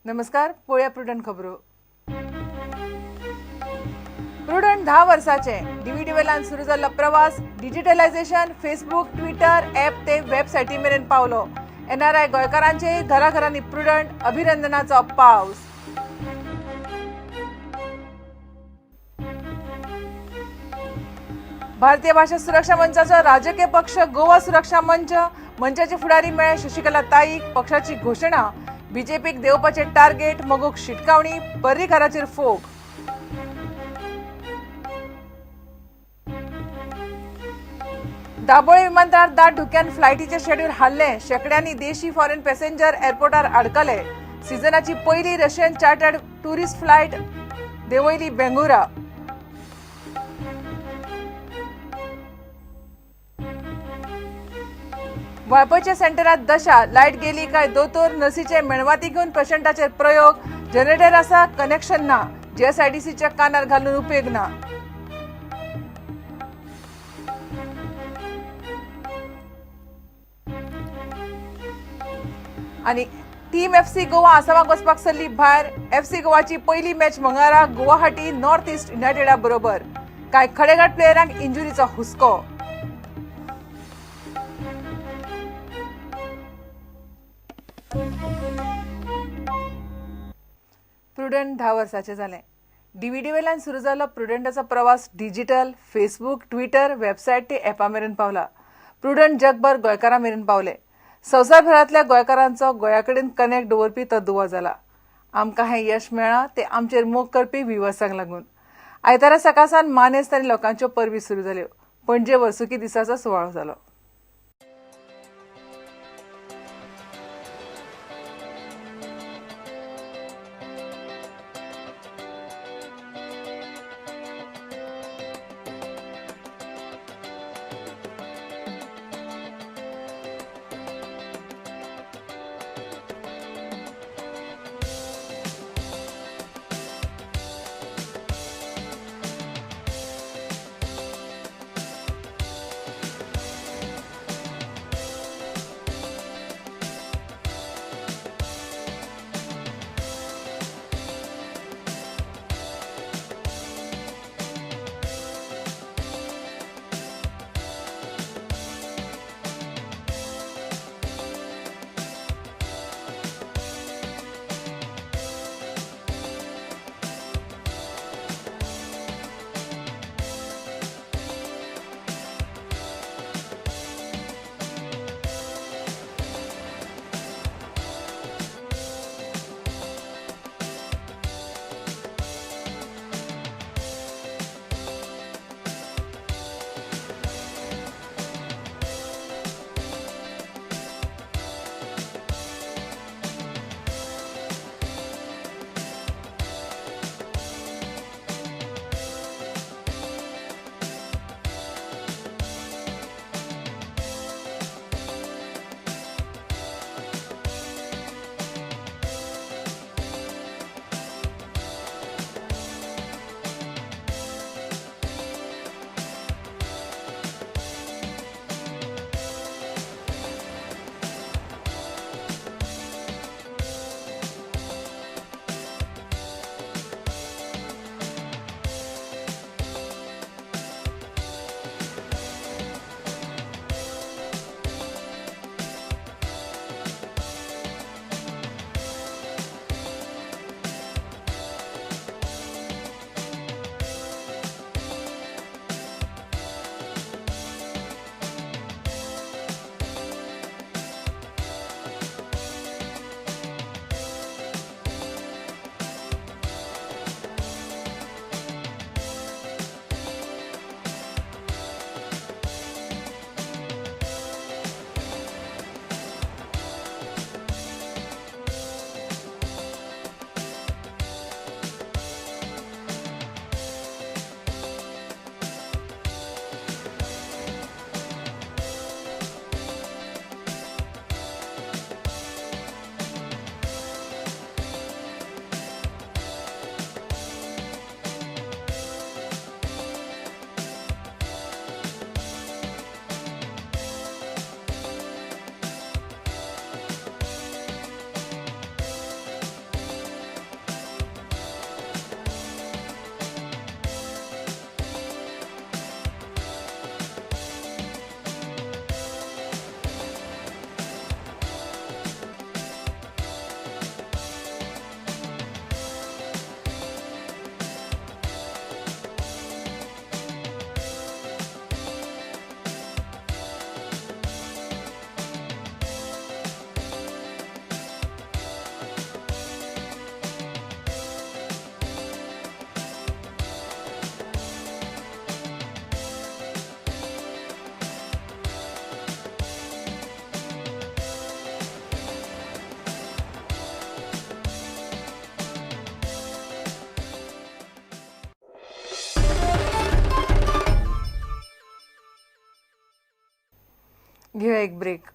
नमस्कार, पळोवया प्रुडंट खबरो. प्रुडंट 10 वर्साचे डीव्हीडी वेल्यान सुरू जाल्लो प्रवास डिजिटलायझेशन, फेसबूक, ट्विटर, ॲप ते वेबसायटी मेरेन पावलो. एनआरआय गोंयकारांचे घराघरांनी प्रुडंट अभिनंदनाचो पावस. भारतीय भाषा सुरक्षा मंचाचो राजकीय पक्ष गोवा सुरक्षा मंच मंचाचे फुडारी मेळ्ळे शशिकला ताईक. पक्षाची घोशणा, बीजेपीक देवपाचे टार्गेट, मगोक शिटकावणी, पर्रीकाराचेर फोग. दाबोळे विमानतळार दाट धुक्यान फ्लायटीचे शेड्यूल हाल्ले. शेकड्यांनी देशी फॉरेन पॅसेंजर एअरपोर्टार अडकले. सीझनाची पयली रशियन चार्टर्ड टुरिस्ट फ्लायट देंवयली बेंगुरा. वाळपयच्या सेंटरात दशा, लायट गेली काय दोतोर नर्सीचे मेणवाती घेवन पेशंटाचेर प्रयोग. जनरेटर आसा, कनेक्शन ना. जीएसआयडीसीच्या कानार घालून उपयोग ना. आनी टीम एफसी गोवा आसामाक वचपाक सरली भायर. एफसी गोवाची पयली मॅच मंगळारा गुवाहाटी नॉर्थ ईस्ट युनायटेडा बरोबर. कांय खडेगांठ प्लेयरांक इंजुरीचो हुस्को. प्रुडंट 10 वर्साचे जालें. डीव्हीडी वेल्यान सुरू जाल्लो प्रुडंटाचो प्रवास डिजिटल, फेसबूक, ट्विटर, वेबसायट ते ॲपा मेरेन पावला. प्रुडंट जगभर गोंयकारां मेरेन पावले. संवसारभरांतल्या गोंयकारांचो गोंया कडेन कनेक्ट दवरपी तो दुवा जाला. आमकां हें यश मेळ्ळां तें आमचेर मोग करपी विवसांक लागून. आयतारा सकाळसान मानेस्त आनी लोकांच्यो परबी सुरू जाल्यो. पणजे वर्सुकी दिसाचो सुवाळो जालो. घेवया एक ब्रेक.